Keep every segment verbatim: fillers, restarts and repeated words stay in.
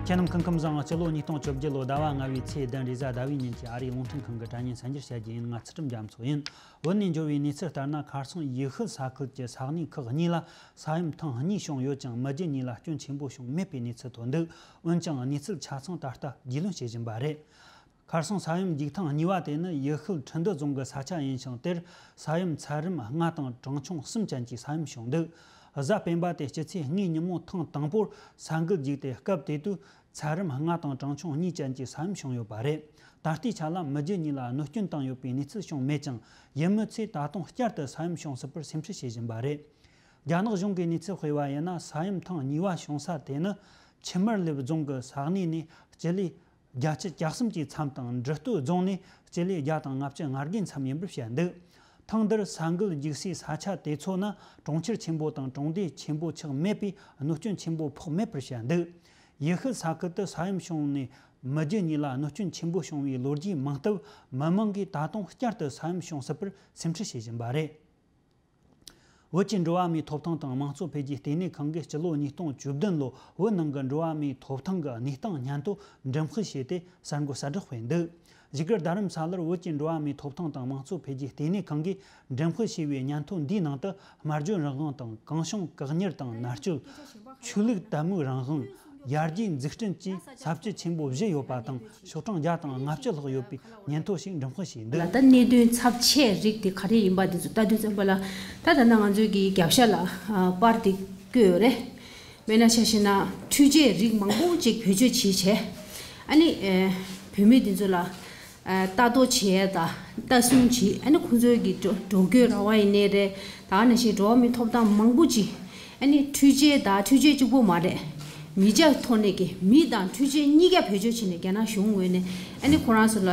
ཁྱེད་རྣམས་སྐུ་ཁམས་བཟང་། སྤྱི་ལོ་ཉིས་སྟོང་བཅོ་བརྒྱད་ལོ་ཟླ་བ་ལྔ་པའི་ཚེས་བདུན་རེས་གཟའ་ཟླ་བའི་ཉིན་གྱི་ཨ་རིའི་རླུང་འཕྲིན་ཁང་གི་དྲ་བརྙན་གསར་འགྱུར་བཤད་རྒྱུ་ཡིན། ང་ཚུལ་ཁྲིམས་རྒྱ་མཚོ་ཡིན། བོད་ནས་འབྱོར་བའི་གནས་ཚུལ་ལྟར་ན། ཁ་སང་ཡུལ་ཤུལ་ས་ཁུལ་གྱི་ས་གནས་ཁག་གཉིས་ལ་ས་ཡོམ་ཐེངས་གཉིས་བྱུང་ཡོད་ཀྱང་། མི་རྒྱུ་གཉིས་ལ་སྐྱོན་ཆེན་པོ་བྱུང་མེད་པའི་གནས་ཚུལ་ཐོན་འདུག་འོན་ཀྱང་། གནས་ཚུལ་ཆ་ཚང་ད་ལྟ་རྒྱུས་ལོན་བྱེད་བཞིན་པ་རེད། ཁ་སང་ས་ཡོམ་རྒྱུག་ཐེངས་གཉིས་པ་དེ་ནི་ཡུལ་ཤུལ་ཁྲི་འདུ་རྫོང་གི་ས་ཆ་ཡིན་ཞིང་། དེར་ས་ཡོམ་ཚད་རིམ་ལྔ་དང་གྲངས་ཆུང་གསུམ་ཅན་གྱི་ས་ཡོམ་བྱུང་འདུག་གཟའ་སྤེན་པ་སྟེ་སྤྱི་ཚེས་ལྔའི་ཉིན་མོ་ཐེངས་དང་པོར་ས་འགུལ་རྒྱུག་སྟེ། སྐབས་དེ་དུས་ཚད་རིམ་ལྔ་དང་གྲངས་ཆུང་གཉིས་ཅན་གྱི་ས་ཡོམ་བྱུང་ཡོད་པ་རེད། ད་ལྟའི་ཆ་ལ་མི་རྒྱུ་གཉིས་ལ་གནོད་སྐྱོན་བཏང་ཡོད་པའི་གནས་ཚུལ་བྱུང་མེད་ཀྱང་། ཡུལ་མི་ཚོས་ད་དུང་བསྐྱར་དུ་ས་ཡོམ་བྱུང་སྲིད་པར་སེམས་ཁྲལ་བྱེད་བཞིན་པ་རེད། རྒྱ་ནག་གཞུང་གིས་གནས་ཚུལ་སྤེལ་བ་ཡིན་ན། ས་ཡོམ་ཐེངས་གཉིས་པ་བྱུང་ས་དེ་ནི་ཆི་མར་ལེབ་རྫོང་གི་ས་གནས་ནས་སྤྱི་ལེ་བརྒྱད་ཅུ་གྱ་གསུམ་གྱི་མཚམས་དང་། འབྲི་སྟོད་རྫོང་ནས་སྤྱི་ལེ་བརྒྱ་དང་ལྔ་བཅུ་ང་དགུའི་མཚམས་ཡིན་པར་བཤད་འདུག་ཐེངས་འདིར་ས་འགུལ་རྒྱུག་སའི་ས་ཆ་དེ་ཚོ་ནི་གྲོང་ཁྱེར་ཆེན་པོ་དང་གྲོང་སྡེ་ཆེན་པོ་ཆགས་མེད་པས། གནོད་སྐྱོན་ཆེན་པོ་ཕོག་མེད་པར་བཤད་འདུག་ཡུལ་ཤུལ་ས་ཁུལ་དུ་ས་ཡོམ་བྱུང་ནས་མི་རྒྱུ་གཉིས་ལ་གནོད་སྐྱོན་ཆེན་པོ་བྱུང་བའི་ལོ་རྒྱུས་མང་སྟབས། མི་མང་གིས་ད་དུང་བསྐྱར་དུ་ས་ཡོམ་བྱུང་སྲིད་པར་སེམས་ཁྲལ་བྱེད་བཞིན་པ་རེད། བོད་ཀྱི་འགྲོ་བ་མིའི་ཐོབ་ཐང་དང་དམངས་གཙོ་འཕེལ་རྒྱས་ལྟེ་གནས་ཁང་གིས་སྤྱི་ལོ་ཉིས་སྟོང་བཅུ་བདུན་ལོ་བོད་ནང་གི་འགྲོ་བ་མིའི་ཐོབ་ཐང་གི་གནས་སྟངས་སྙན་ཐོ་འགྲེམས་སྤེལ་བྱས་ཏེ། གསར་འགོད་གསལ་བསྒྲགས་སྤེལ་འདུག་གཞིས་སྒར་རྡ་རམ་ས་ལར་བོད་ཀྱི་འགྲོ་བ་མིའི་ཐོབ་ཐང་དང་དམངས་གཙོ་འཕེལ་རྒྱས་ལྟེ་གནས་ཁང་གིས་འགྲེམས་སྤེལ་བྱས་པའི་སྙན་ཐོ་འདིའི་ནང་དུ། སྨྲ་བརྗོད་རང་དབང་དང་། གང་བྱུང་བཀག་ཉར་དང་མནར་གཅོད། ཆོས་ལུགས་དད་མོས་རང་དབང་། ཡར་རྒྱས་འཛུགས་སྐྲུན་བཅས་ས་བཅད་ཆེན་པོ་བཞི་ཡོད་པ་དང་། ཤོག་གྲངས་བརྒྱ་དང་ལྔ་བཅུ་ལྷག་ཡོད་པའི་སྙན་ཐོ་ཞིག་འགྲེམས་སྤེལ་བྱས་འདུག་ལ། ད་གནད་དོན་ཚབས་ཆེ་རིགས་དེ་ག་རེ་ཡིན་པ་དེ་ཚོ་ལྟ་དུས་ཙམ་པ་ལ། ད་ད་ལྟ་ང་ཚོའི་གི་རྒྱབ་ཤ་ལ་ཨ་པར་དེ་བཀོད་ཡོད་རེད། དཔེར་ན་ཆ་བཞག་ན་འཕྲུལ་ཆས་རིགས་མང་པོ་ཅིག་བེད་སྤྱོད་བྱས་བྱས། ཨ་ནི་ཨེ་བོད་མི་དེ་ཚོ་ལ་ཨ་ལྟ་རྟོག་བྱེད་ཡ་དང་ལྟ་སྲུང་བྱེད། ཨ་ནི་ཁོང་ཚོའི་གི་འགྲོ་འགྲོ་སྐྱོད་ར་བ་ཡིན་ནའི་རེད། ད་ནང་བཞིན་འགྲོ་བ་མིའི་ཐོབ་ཐང་མང་པོ་ཅིག་ཨ་ནི་འཕྲུལ་ཆས་དང་། འཕྲུལ་ཆས་གཅིག་པོ་མ་རེད། མི་ཆ་ཐོག་ནས་ཀྱི་མི་དང་འཕྲུལ་ཆས་གཉིས་ཀ་བེད་སྤྱོད་བྱས་ནས། རྒྱ་ནག་གཞུང་ངོས་ནས་ཨ་ནི་ཁོ་རང་ཚོ་ལ་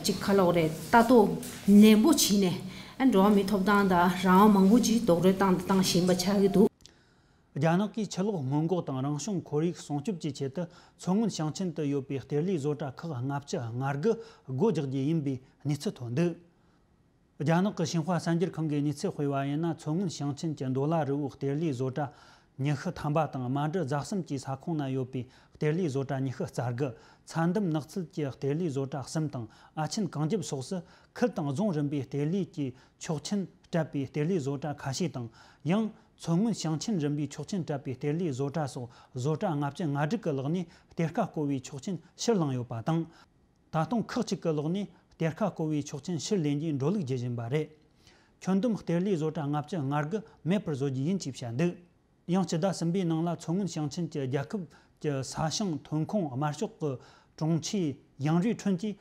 ཅིག་ག་ལབ་དགོས་རེད། ལྟ་རྟོག་ནན་པོ་བྱས་ནས། ཨ་འགྲོ་བ་མིའི་ཐོབ་ཐང་དང་རང་དབང་མང་པོ་ཅིག་རྡོག་རོལ་བཏང་བཏང་བཞིན་པ་ཆགས་ཀྱི་འདུག་རྒྱ་ནག་གིས་ཆུ་ལོག་སྔོན་འགོག་དང་རང་བྱུང་ཁོར་ཡུག་སྲུང་སྐྱོབ་ཀྱི་ཆེད་དུ། མཚོ་སྔོན་ཞིང་ཆེན་དུ་ཡོད་པའི་གཏེར་ལས་བཟོ་གྲྭ་ཁག་ལྔ་བཅུ་ང་དགུ་སྒོ་རྒྱག་རྒྱུ་ཡིན་པའི་གནས་ཚུལ་ཐོན་འདུག་རྒྱ་ནག་གི་ཤིན་ཧྭ་གསར་འགྱུར་ཁང་གིས་གནས་ཚུལ་སྤེལ་བ་ཡིན་ན། མཚོ་སྔོན་ཞིང་ཆེན་གྱི་མདོ་ལ་རི་བོའི་གཏེར་ལས་བཟོ་གྲྭ་ཉི་ཤུ་ཐམ་པ་དང་། མ་འབྲི་རྫ་གསུམ་གྱི་ས་ཁོངས་ན་ཡོད་པའི་གཏེར་ལས་བཟོ་གྲྭ་ཉི་ཤུ་རྩ་དགུ། ཚྭ་འདམ་ནགས་ཚལ་གྱི་གཏེར་ལས་བཟོ་གྲྭ་གསུམ་དང་། ཨ་ཆེན་གངས་རྒྱབ་སོགས་སུ་ཁུལ་དང་རྫོང་རིམ་པའི་གཏེར་ལས་ཀྱི་ཆོག་མཆན་སྤྲད་པའི་གཏེར་ལས་བཟོ་གྲྭ་ཁ་ཤས་དང་། ཡང་མཚོ་སྔོན་ཞིང་ཆེན་རིམ་པའི་ཆོག་མཆན་སྤྲད་པའི་གཏེར་ལས་བཟོ་གྲྭ་སོགས་བཟོ་གྲྭ་ལྔ་བཅུ་ང་དྲུག་གི་ལག་ནས་གཏེར་ཁ་བརྐོ་བའི་ཆོག་མཆན་ཕྱིར་བླངས་ཡོད་པ་དང་། ད་དུང་ཁག་ཅིག་གི་ལག་ནས་གཏེར་ཁ་བརྐོ་བའི་ཆོག་མཆན་ཕྱིར་ལེན་རྒྱུའི་འགྲོ་ལུགས་བརྒྱུད་བཞིན་པ་རེད། ཁྱོན་བསྡོམས་གཏེར་ལས་བཟོ་གྲྭ་ལྔ་བཅུ་ང་དགུ་མེད་པར་བཟོ་རྒྱུ་ཡིན་ཅེས་བཤད་འདུག་ཡང་སྤྱི་ཟླ་གསུམ་པའི་ནང་ལ་མཚོ་སྔོན་ཞིང་ཆེན་གྱི་རྒྱལ་ཁབ་ཀྱི་ས་ཞིང་ཐོན་ཁུངས་དམར་ཤོག་གི་དྲུང་ཆེ་ཡང་རུའི་ཁྲུན་གྱིས།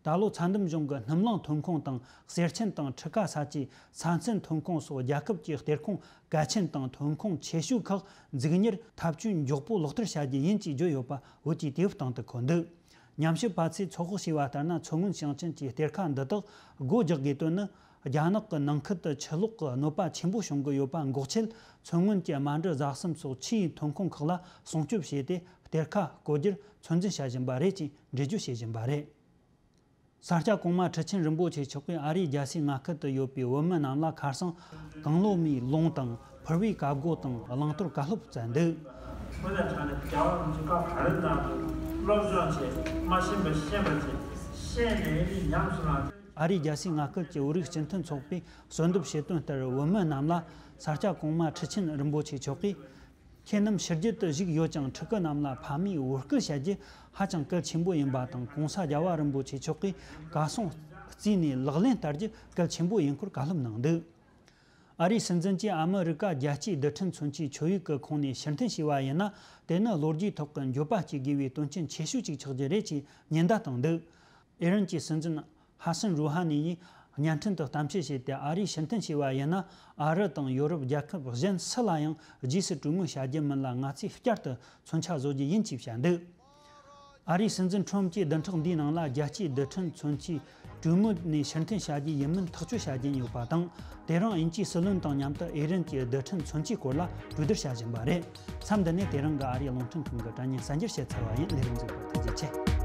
ད་ལོ་ཚྭ་འདམ་གཞུང་གི་སྣུམ་རླངས་ཐོན་ཁུངས་དང་། གསེར་ཆེན་དང་ཁྲི་ཀ་ས་ཆའི་ས་མཚམས་ཐོན་ཁུངས་སོགས་རྒྱལ་ཁབ་ཀྱི་གཏེར་ཁུངས་གལ་ཆེན་དང་ཐོན་ཁུངས་ཆེ་ཤོས་ཁག་འཛུགས་གཉེར་འཐབ་ཇུས་མགྱོགས་པོ་ལག་བསྟར་བྱ་རྒྱུ་ཡིན་ཅེས་བརྗོད་ཡོད་པ་བོད་ཀྱི་དུས་བབ་སྟེང་དུ་འཁོད་འདུག་ཉམས་ཞིབ་པ་ཚོས་ཚོད་དཔག་བྱས་པ་ལྟར་ན། མཚོ་སྔོན་ཞིང་ཆེན་གྱི་གཏེར་ཁ་འདི་དག་སྒོ་རྒྱག་དགོས་དོན་ནི། རྒྱ་ནག་གི་ནང་ཁུལ་དུ་ཆུ་ལོག་གི་གནོད་པ་ཆེན་པོ་བྱུང་གི་ཡོད་པ་འགོག་ཆེད། མཚོ་སྔོན་གྱི་མ་འབྲི་རྫ་གསུམ་སོགས་ཆུའི་ཐོན་ཁུངས་ཁག་ལ་སྲུང་སྐྱོབ་བྱས་ཏེ། གཏེར་ཁ་བརྐོ་རྒྱུར་ཚོད་འཛིན་བྱ་བཞིན་པ་རེད་ཅེས་འགྲེལ་བརྗོད་བྱེད་བཞིན་པ་རེད། ས་སྐྱ་གོང་མ་ཁྲི་ཆེན་རིན་པོ་ཆེ་མཆོག་གིས་ཨ་རིའི་རྒྱལ་སའི་མངའ་ཁུལ་དུ་ཡོད་པའི་བོད་མི་རྣམས་ལ་ཁ་སང་གངས་ལོ་མའི་ལུང་དང་ཕུར་བུའི་བཀའ་བསྒོ་དང་བླང་དོར་བཀའ་སློབ་སྩལ་འདུག་བོད་ལ་ཕྱག་ནས་རྒྱལ་བ་རིན་པོ་ཆེ་བཀའ་ག་རེ་གནང་འདུག་སློབ་སྦྱོང་བྱེད། མ་ཤེས་པ་ཤེས་པ་བྱེད། ཤེས་ནས་ནི་ཉམས་སུ་བླང་། ཨ་རིའི་རྒྱལ་སའི་མངའ་ཁུལ་གྱི་བོད་རིགས་སྤྱི་མཐུན་ཚོགས་པས་གསོལ་འདེབས་བྱེད་དོན་ལྟར། བོད་མི་རྣམས་ལ་ས་སྐྱ་གོང་མ་ཁྲི་ཆེན་རིན་པོ་ཆེ་མཆོག་གིས། ཁྱེད་རྣམས་ཕྱི་རྒྱལ་དུ་བཞུགས་ཡོད་ཀྱང་། ཕྲུ་གུ་རྣམས་ལ་ཕ་མས་བོད་སྐད་བཤད་རྒྱུ་ཧ་ཅང་གལ་ཆེན་པོ་ཡིན་པ་དང་། གོང་ས་རྒྱལ་བ་རིན་པོ་ཆེ་མཆོག་གིས་བཀའ་གསུང་བརྩིས་ནས་ལག་ལེན་བསྟར་རྒྱུ་གལ་ཆེན་པོ་ཡིན་སྐོར་བཀའ་སློབ་གནང་འདུག་ཨ་རིའི་སྲིད་འཛིན་གྱིས་ཨ་མི་རི་ཀ་རྒྱལ་སྤྱིའི་རྡུལ་ཕྲན་མཚོན་ཆའི་ཁྱོར་ཡུག་གི་ཁོངས་ནས་ཕྱིར་འཐེན་བྱས་པ་ཡིན་ན། དེ་ནི་ལོ་རྒྱུས་ཐོག་གི་འགྱོད་པ་སྐྱེ་དགོས་པའི་དོན་རྐྱེན་ཆེ་ཤོས་ཅིག་ཆགས་རྒྱུ་རེད་ཅེས་ཉེན་བརྡ་བཏང་འདུག་ཨི་རན་གྱི་སྲིད་འཛིན་ཧ་སན་རུ་ཧ་ནི་ཡིས་བརྙན་འཕྲིན་དུ་གཏམ་བཤད་བྱས་ཏེ། ཨ་རིས་ཕྱིར་འཐེན་བྱས་པ་ཡིན་ན། ཨ་རི་དང་ཡོ་རོབ་རྒྱལ་ཁབ་གཞན་སུ་ལ་ཡང་རྗེས་སུ་གྲོས་མོལ་བྱ་རྒྱུ་མིན་ལ། ང་ཚོས་བསྐྱར་དུ་མཚོན་ཆ་བཟོ་རྒྱུ་ཡིན་ཅེས་བཤད་འདུག་ཨ་རིའི་སྲིད་འཛིན་ཁྲོམ་གྱིས་བདུན་ཕྲག་འདིའི་ནང་ལ་རྒྱལ་སྤྱིའི་རྡུལ་ཕྲན་མཚོན་ཆའི་གྲོས་མོལ་ནས་ཕྱིར་འཐེན་བྱ་རྒྱུ་ཡིན་མིན་ཐག་གཅོད་བྱ་རྒྱུ་ཡོད་པ་དང་། དེ་རིང་དབྱིན་ཇིའི་སྲིད་བློན་དང་མཉམ་དུ་ཨི་རན་གྱི་རྡུལ་ཕྲན་མཚོན་ཆའི་སྐོར་ལ་གྲོས་བསྡུར་བྱ་བཞིན་པ་རེད། མཚམས་འདི་ནས་དེ་རིང་གི་ཨ་རིའི་རླུང་འཕྲིན་ཁང་གི་དྲ་བརྙན་གསར་འགྱུར་བཤད་ཚར་བ་ཡིན། ལས་རིམ་གཟིགས་པར་ཐུགས་རྗེ་ཆེ།